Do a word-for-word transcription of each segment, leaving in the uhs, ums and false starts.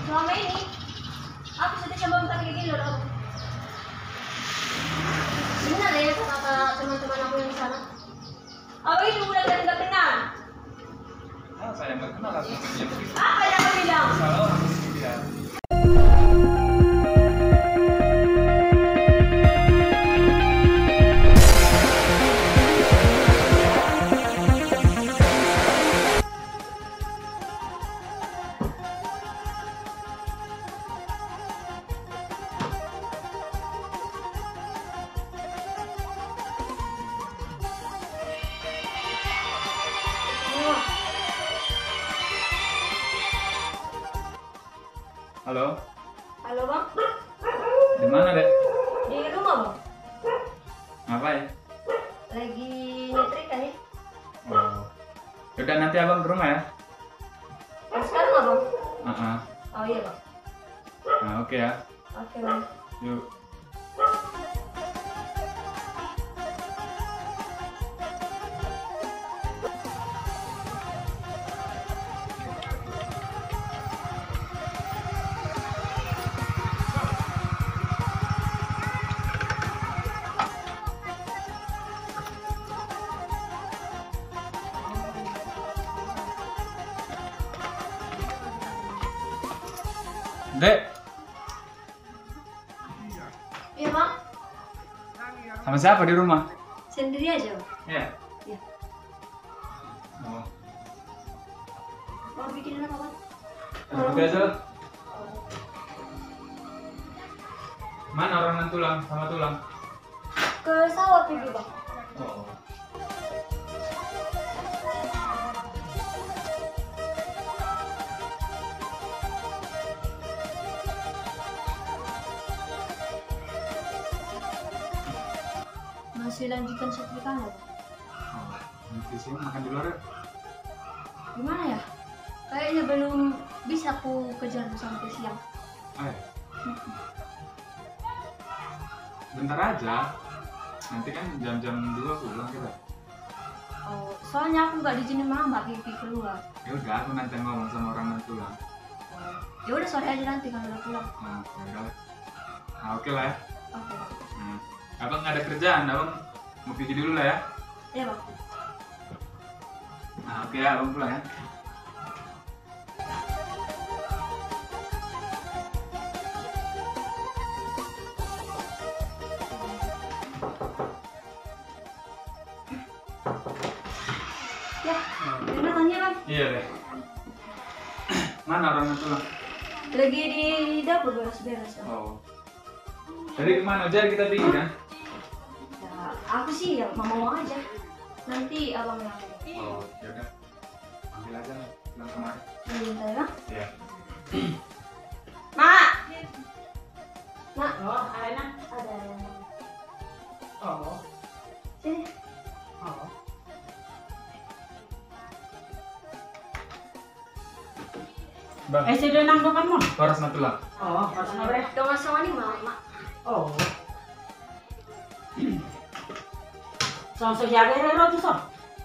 Selama ini, aku sudah coba minta gigil loh. Benar ya kata teman-teman aku yang di sana. Aku ini udah dari nggak kenal. Ah, saya nggak kenal aku. Apa yang aku bilang? Salah orang sih dia. Halo. Halo, Bang. Di mana, Dek? Di rumah, Bang. Ngapain? Lagi nyetrika nih. Oh. Yaudah, nanti abang ke rumah ya. Oh, sekarang, Abang? Heeh. Oh iya, Bang. Nah, oke ya. Oke, Bang. Yuk. Dek. Iya, Bang. Sama siapa di rumah? Sendiri aja, Bang. Iya? Iya. Oh. Mau bikin apa, Bang? Roti aja lah. Mana orang Nantulang sama Tulang? Ke sawah pergi, Bang. Oh. Masih lanjutkan setrikanya, Bang. Oh, nanti sih makan di luar ya? Gimana ya? Kayaknya belum bisa aku kejar sampai siang. Eh. Bentar aja. Nanti kan jam-jam dua pulang kita. Oh, soalnya aku nggak diizinin mama pergi keluar. Ya udah, aku nanti ngomong sama orang Nantulang. Ya udah, sore aja nanti kalau udah pulang. Nah, ya udah. Nah, oke lah ya. Oke, Bang. Nah, abang ada kerjaan, abang mau pergi dulu lah ya. Iya, Bang. Nah, oke ya, abang pulang ya. Ya, terima kasih, Bang. Iya deh. Mana orang Nantulang? Lagi di dapur beres-beres, Bang. Oh. Jadi kemana? Jadi kita pergi kan? Ya, aku sih ya mau, mau aja. Nanti abang yang. Oh, ya udah. Panggil aja lah, bilang kemari. Iya, bentar ya. Iya. Mak. Mak. Oh, ada, Nak. Ada yang. Oh. Sini. Oh. Bang. Eh, sudah nang dokan mo? Horas Nantulang. Oh, horas Nantulang. Dongan songon i ma, Mak. Oh. Songon so hea bere ro tu son?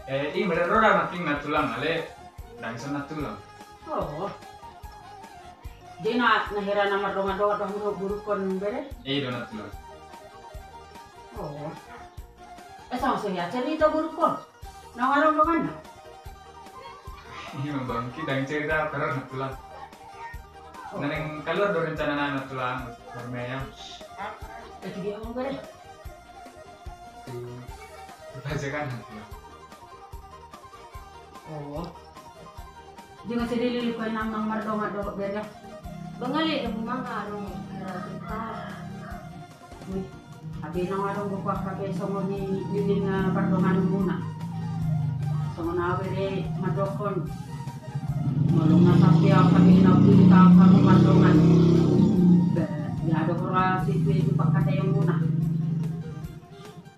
Eh, i bere ro ra, na ping Nantulang, ale ndang son Nantulang. Oh. Jadi na, na hira na mardongan-dongan dohot borukkon bere? I do Nantulang. Oh. Eh, songon so hea cerita borukkon? Naung adong donganna? Iya, Bang. Kita yang cerita terus Nantulang. Oh. Naeng keluar do rencana na Nantulang, Borneo. Eh, tu dia mau bere? Tu, tu Pajakan Nantulang. Oh. Jadi nggak sedih lili kau nang nang mardongan dohot bere. Bang ale, dong mangga dong. Kira bentar. Wih, hape naung adong do huboto hape songon i leleng pardonganmuna. Songon ahu bere mandokkon, molo nga sampe ahu hape naung pillit ahu hamu mardongan. Be, dia adong ra situtu pangkataionmuna.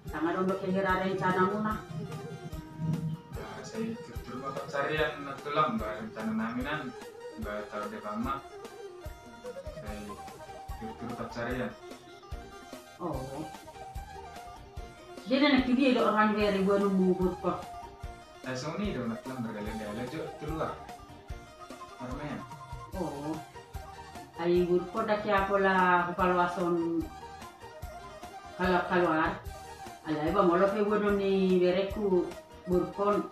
Ndang adong dope hira rencanamuna. Nah, sai turtur ma pansarian Nantulang, ba rencana nami nan, ba taon depan ma. Sai turtur pansarian. Oh. Jadi na tu dia do orang bere boanonmu borukkon? Nah, songon i do Nantulang, margale-gale jo tu luar. Marmain. Oh. Ai burkon da ke apola hupaloashon kaluar-kaluar. Alai ba molo pe boanon ni berengku burkon,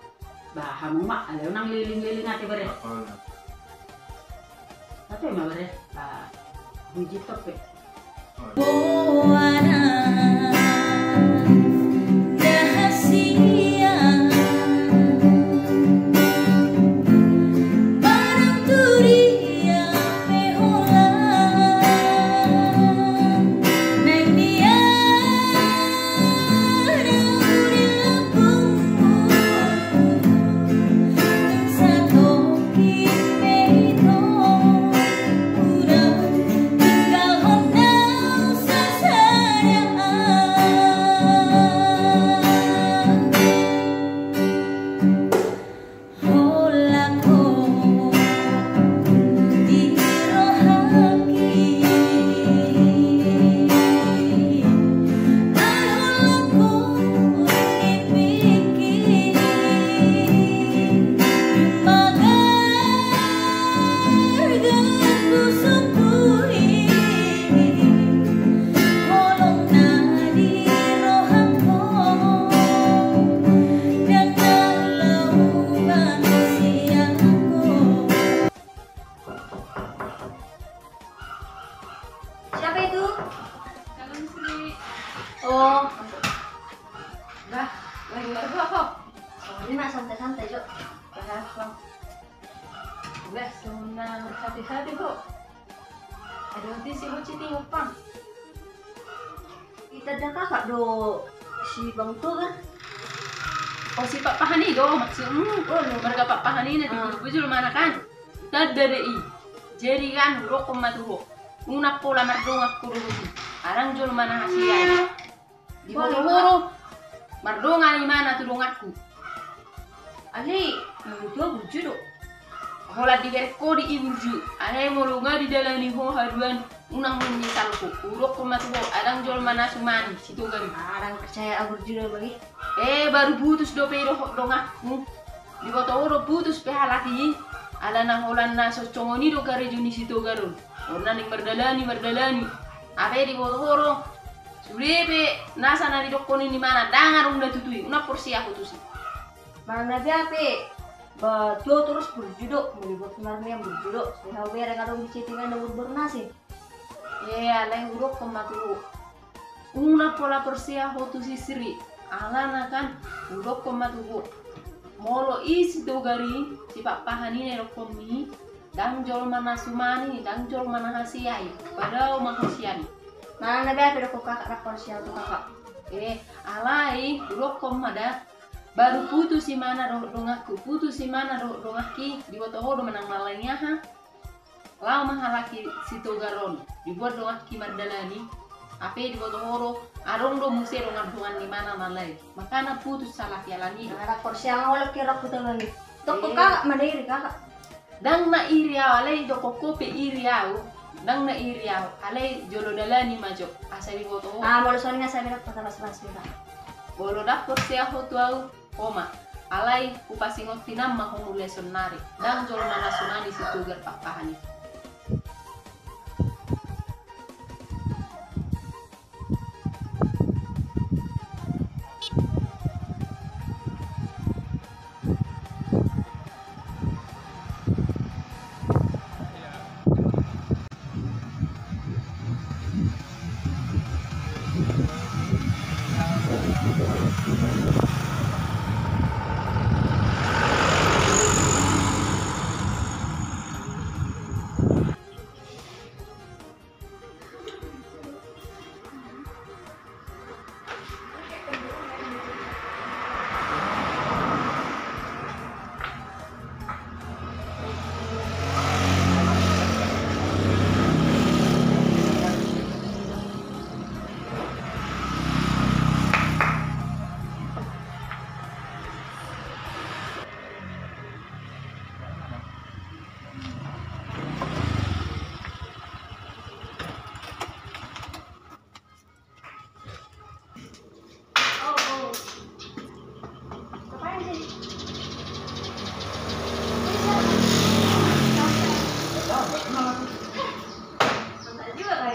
ba hamu ma, alai unang liling-liling ate bere. Ate ma bere, ba bujit tope. Siapa itu? Salam, Sri. Oh. Bah, lagi warga apa? Oh, ini mak santai-santai, Jo. Bahas, Bang. Bah, semua berhati-hati, Bu. Ada notis si Uci tinggal, Bang. Itanda kakak do si Bang Toga. Oh, si Pak Pahani do maksudmu? Oh, no. Marga Pak Pahani na di bujur-bujur mana kan? Tanda de i. Jadi kan hudokkon ma tu ho. Unang pola mardongan ho dohot i. Adong jolma na hasea i. Diboto ho do mardongan imana tu donganku. Alai molo tu ho burju do. Holan dibereng ho di i burju. Alai molo nga didalani ho haduan, unang menyesal ho. Hudokkon ma tu ho, adong jolma na sumani si Togar i. Adong percaya au burju do bagi. Eh, baru putus dope dohot donganku. Diboto ho do putus pe halak i. Alana holan na so songon i do karejo ni si Togar on. Holan naeng mardalani, mardalani. Hape diboto ho do. Sude pe nasa na didokkon ni imana, ndang adong na tutu i, unang porsea ho tusi. Manang na bea pe, ba tu ho torus burju do, molo diboto marmian burju do, sai hau bereng adong di chattingan na borbor na se. Eh, alai hudokkon ma tu ho. Unang pola porsea ho tusi, Sri. Alana kan, hudokkon ma tu ho. Molo i si Togar i, si Pak Pahani na didokkon i, ndang jolma na sumani, ndang jolma na hasea i, padao ma ho sian i. Manang na bea pe dokkon kakak, ndang porsea au tu kakak. Eh, alai hudokkon ma da, baru putus imana dohot donganku, putus imana dohot donganki, diboto ho do manang na lain aha. Laho ma halak i si Togar on, dibuat donganki mardalani. Hape diboto ho do, adong do muse dongan-dongan ni imana na lain. Makana putus halak i alani. Ndang porsea au, holan ke rap huta bagi. Dokkon kakak ma na iri kakak. Ndang na iri au, alai dokkon ho pe iri au. Ndang na iri au, alai jolo dalani ma jo. Asa diboto ho. Ah, molo songon i nga sai bereng patalas-las kita. Molo ndang porsea ho tu au, ho ma. Alai hupasingot hinan ma ho mulai saonnari. Ndang jolma na sumani si Togar Pak Pahani.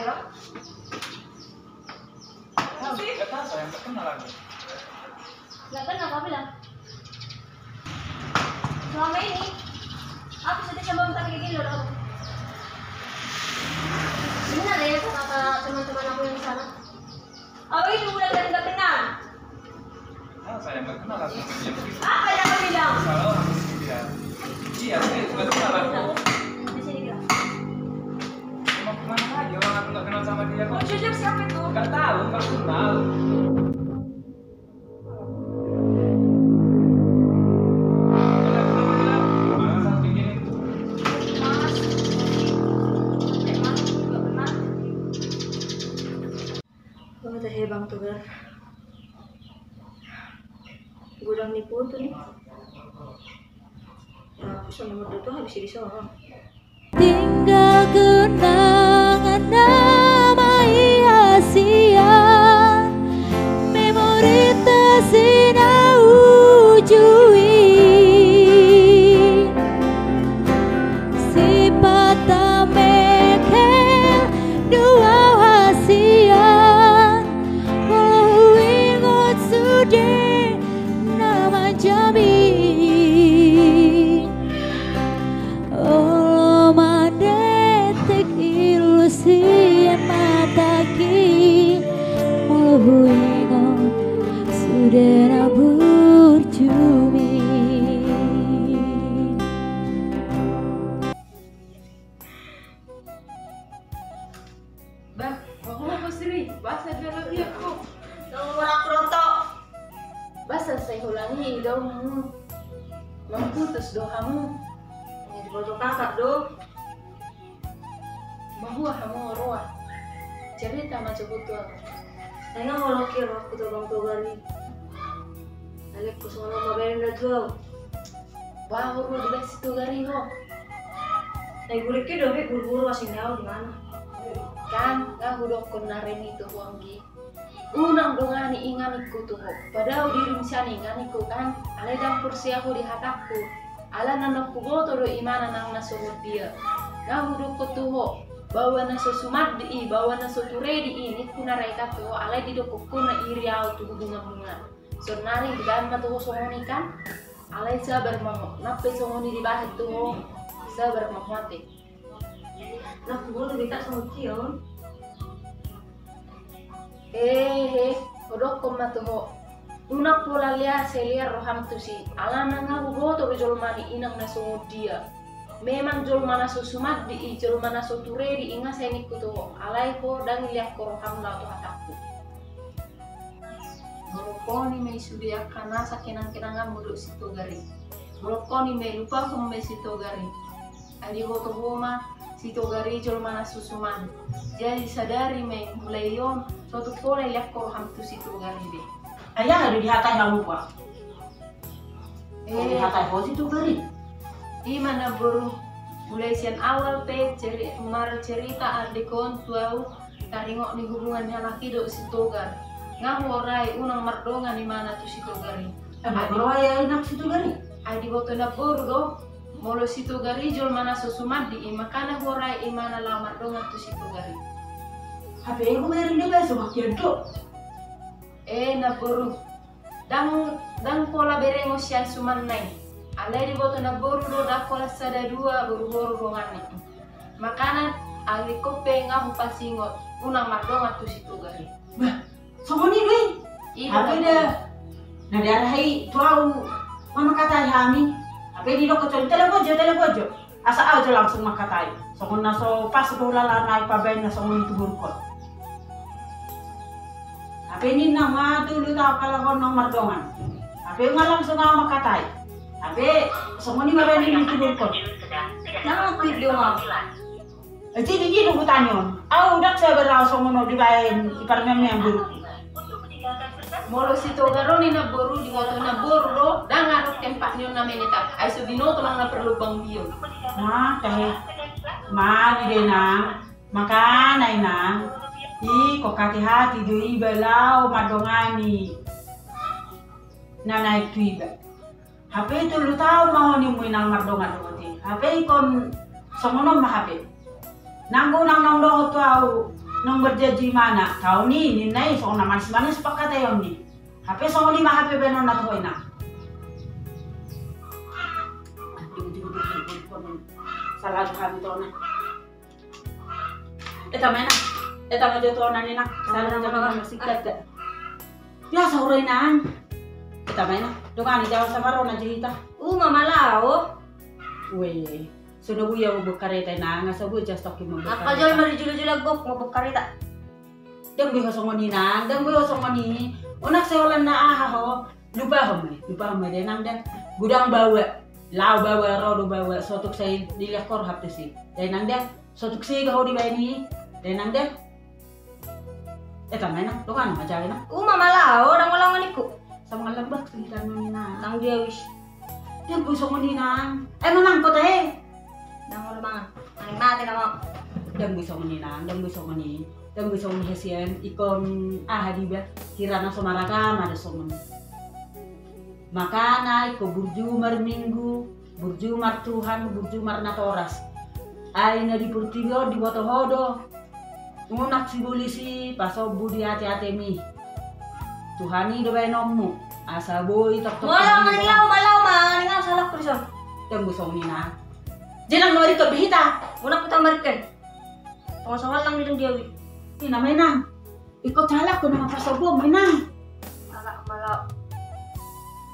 Nggak tahu, saya nggak kenal aku. Nggak kenal, kau bilang. Selama ini, aku sudah sama minta gigi lo, aku. Benar ya, kata teman-teman aku yang di sana. Apa itu udah nggak kenal? Ah, saya nggak kenal aku. Apa yang kau bilang? Salah orang sih dia. Iya, saya nggak kenal aku. Di sini bilang. Mau kemana lagi orang aku nggak kenal sama dia kok. Mau jujur siapa itu? Nggak tahu, nggak kenal. Mas, jadi, sampai Mas juga pernah. Oh, tahe Bang Togar. Godang ni foto ni. Nah, aku sama nomor dua tuh habis di sono. Tinggal kenangan na mahias hian, memori ta sinaujui. Sipata mengkel dua hasian, molo huingot sude na manjamin. Olo mandetik ilu sian matangki, molo huingot sude na burju mi. Bah, bah, bah, Sri, bah, sadar lagi aku. Tahu orang kerotok. Bah, selesai ulangi dong. Memputus do hamu. Ini di foto kakak do. Mahua hamu roa. Cerita ma coba tu aku. Nai nga molo kira aku tu Bang Togar i. Alek ku songon na mabaen na tu au. Bah, ro dibaen si Togar i ho. Nai gurikki dope buru-buru asing dao di mana. Kan nga hudokkon na reni tu ho anggi. Unang dongani inganku tu ho. Padao dirim sian inganku kan. Alai dang porsea ho di hatangku. Ala na nang huboto do imana nang na songon dia. Nga hudokkon tu ho. Bahwa na so sumandi i, bahwa na so turedi i, ningku na raikan tu ho, alai didokkonku na iri au tu hubunganmuna. Sonari dibaen ma tu ho songon i kan. Alai sabar ma ho, nang pe songon i dibaen tu ho. Sabar ma ho ate. Nah, bulu bita songon i on. Hehe, hudokkon ma tu ho. Unang pola lean selean roham tusi. Alana nga huboto do jolma ni inang na songon dia. Memang jolma na so sumandi i, jolma na so turedi i nga sai ningku tu ho. Alai ho dang ilean ho roham laho tu hatangku. Molo honi ma i sude angka nasa kenang-kenanganmu dohot si Togar i. Molo honi ma i lupahon ma i si Togar i. Ai diboto ho ma si Togar i jolma na so sumandi. Jadi sadari ma i mulai on, so tung pola ilean ho roham tu si Togar i be. Ai aha do dihatai hamu bah? Eh. Dihatai ho si Togar i. I ma na boru. Mulai sian awal pe ceri-, marcerita adek on tu au. Taringot ni hubungan ni halak i dohot si Togar. Nga huorai unang mardongan imana tu si Togar i. Ai diboto na boru do. Molo si Togar i jolma na so sumandi i, makana huorai imana laho mardongan tu si Togar i. Hape i hubereng do bae so bakian do. Eh, na boru. Dang, dang pola berengon sian sumanna i. Alai diboto na boru do dang pola sada dua boru-boru dongan i. Makana alai ingkon pe nga hupasingot unang mardongan tu si Togar i. Bah, songon i do i. Hape da na diarahai tu au mamangkatai hami. Hape didok kecuali telepon jo, telepon jo. Asa au jo langsung mangkatai. Songon na so pas do ulalan na i pabaen na songon i tu borungkon. Hape ninna ma tu luta apalahon naung mardongan. Hape nga langsung au mangkatai. Hape songon i ma baen ninna tu borungkon. Nang aktif do au. Jadi i do hutani on. Au dang sabar au songon on dibaen i parmeam-meam borungkon. Molo si Togar on i na boru, diboto na boru do, dang adong tempat ni on na menetap. Ai so binoto nang na perlobang bion. Nah, tahe. Mali de nang. Makana i nang. I, ko hati-hati do iba laho mandongani. Na naeng tu iba. Hape tolu taon ma ho nimmu i nang mardongan dohot i. Hape ingkon songon on ma hape. Nanggo nang naung dohot tu au Naung berjanji ma na taon i, ninna i, songon na manis-manis pangkataion i. Hape songon i ma hape baenonna tu ho, Inang. Salah hami tu ho, Inang. Eta ma, Inang. Eta ma jo tu ho, Inang. Salah hami tu ho, Inang. Biasa ura, Inang. Eta ma, Inang. Dongani jo au, sabar, ro na jo hita. Uma ma laho. Weh. So na boi au mambok kareta, Inang, asa boi jo au toki mambok kareta. Angka jolma dijulu-julu gok mambok kareta. Ndang boi ho songon i, Inang, ndang boi ho songon i. Unang sai holan na aha ho. Lupahon ma i, lupahon ma i da, Inang, da. Godang baoa. Laho baoa, ro do baoa, so tung sai dilehon ho hape tusi. Da, Inang, da. So tung sai gabe ho dibaen i. Da, Inang, da. Eta ma, Inang, dongani ma jo au, Inang. Uma ma laho, ndang olo au ningku. Sama ngalambak sih, Inang. Ndang dia wis. Ndang boi songon i, Inang. Eh, mangan ho tahe. Ndang olo mangan. Mate nama. Ndang boi songon i, Inang, ndang boi songon i. Ndang boi songon i, hasian. Ingkon aha diba. Hira na so maragama do songon i. Makana ingkon burju marminggu, burju martuhan, burju marnatoras. Ai na di portibi on diboto ho do. Unang sibolis i pasombu di ate-atemi. Tuhan i do baenonmu. Asa boi toktok. Molo nang laho ma, laho ma, nang laho, salah ho dison. Ndang boi songon i, Inang. Jadi nang nuaeng be hita. Unang hita marikkan. Tongon sawalang di dia wi. Ina ma, Inang. Ingkon salah ho nama pasombu ma, Inang. Salah ma laho.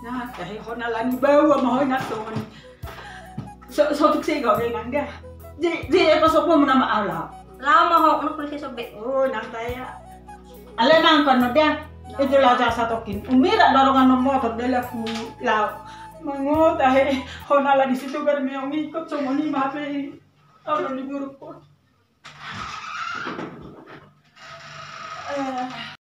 Nah, tahe ho na lani baoa ma ho, Inang, songon i. So, so tung sai gabe, Inang, da. Jadi, jadi pasombu ma nama au laho. Laho ma ho, unang polisi sobek. Oh, Inang, tahe. Alai, Inang, kan da. Itu laho jo au satongkin. Umirat do ro nang motor da laho. Mangot, tahe. Ho na lani Situmorang, meong ikut songon i ma hape. Au do di buruk ho. Eh.